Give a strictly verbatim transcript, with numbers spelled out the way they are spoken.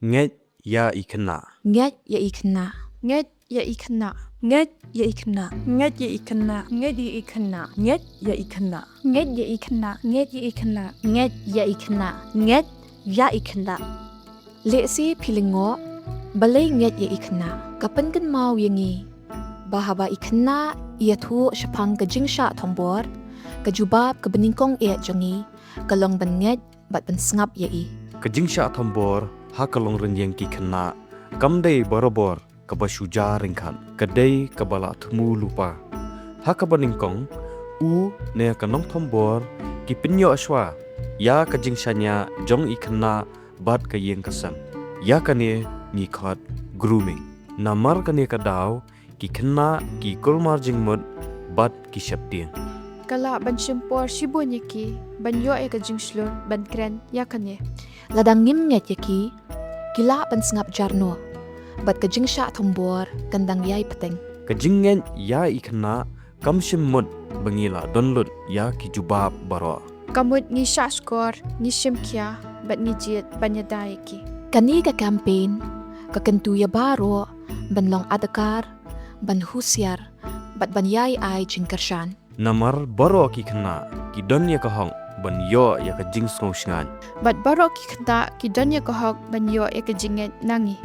Ngeit ïa i khynnah. Ngeit ïa i khynnah. Ngeit ïa i khynnah. Ngeit ïa i khynnah. Ngeit ïa i khynnah. Ngeit ïa i khynnah. Ngeit ïa i khynnah. Ngeit ïa i khynnah. Ngeit ïa i khynnah. Ngeit ïa i khynnah. Ngeit ïa i khynnah. Lehse phi lyngngoh, balei ngeit ïa i khynnah? Ka pynkynmaw ïa ngi ba haba i khynnah i ïathuh shaphang ka jingshah thombor, ka jubab kaba nyngkong eh jong ngi ka long ban ngeit bad ban sngap ïa i. Ka jingshah thombor ha ka longrynïeng ki khynnah kam dei barabor kaba shu ja ryngkat, ka dei kaba la thmu lypa. Ha kaba nyngkong, u ne ka nongthombor ki pynïoh shuwa ïa ka jingshaniah jong i khynnah bad ka ïing ka sem. Ïa kane ngi khot grooming. Namar kane ka daw ki khynnah ki kulmar jingmut bad ki sheptieng. Ka lah ban shim por shibun ïa ki ban ïoh ïa ka jingshlur ban kren ïa kane. Lada ngim ngeit ïa ki, ki lah ban sngap jar noh bad ka jingshah thombor kan dang ïai bteng. Ka jingngeit ïa i khynnah kam shym mut ba ngi la don lut ïa ki jubab baroh. Ka mut ngi shahshkor, ngi shim khia bad ngi jied ban ïada ïa ki. Kane ka campaign ka kyntu ïa baroh ban long adkar, ban husiar bad ban ïai ai jingkyrshan. Namar baroh ki khynnah ki don ïa ka hok ban ïoh ïa ka jingsngewsynei. Bad baroh ki khynnah ki don ïa ka hok ban ïoh ïa ka jingngeit na ngi.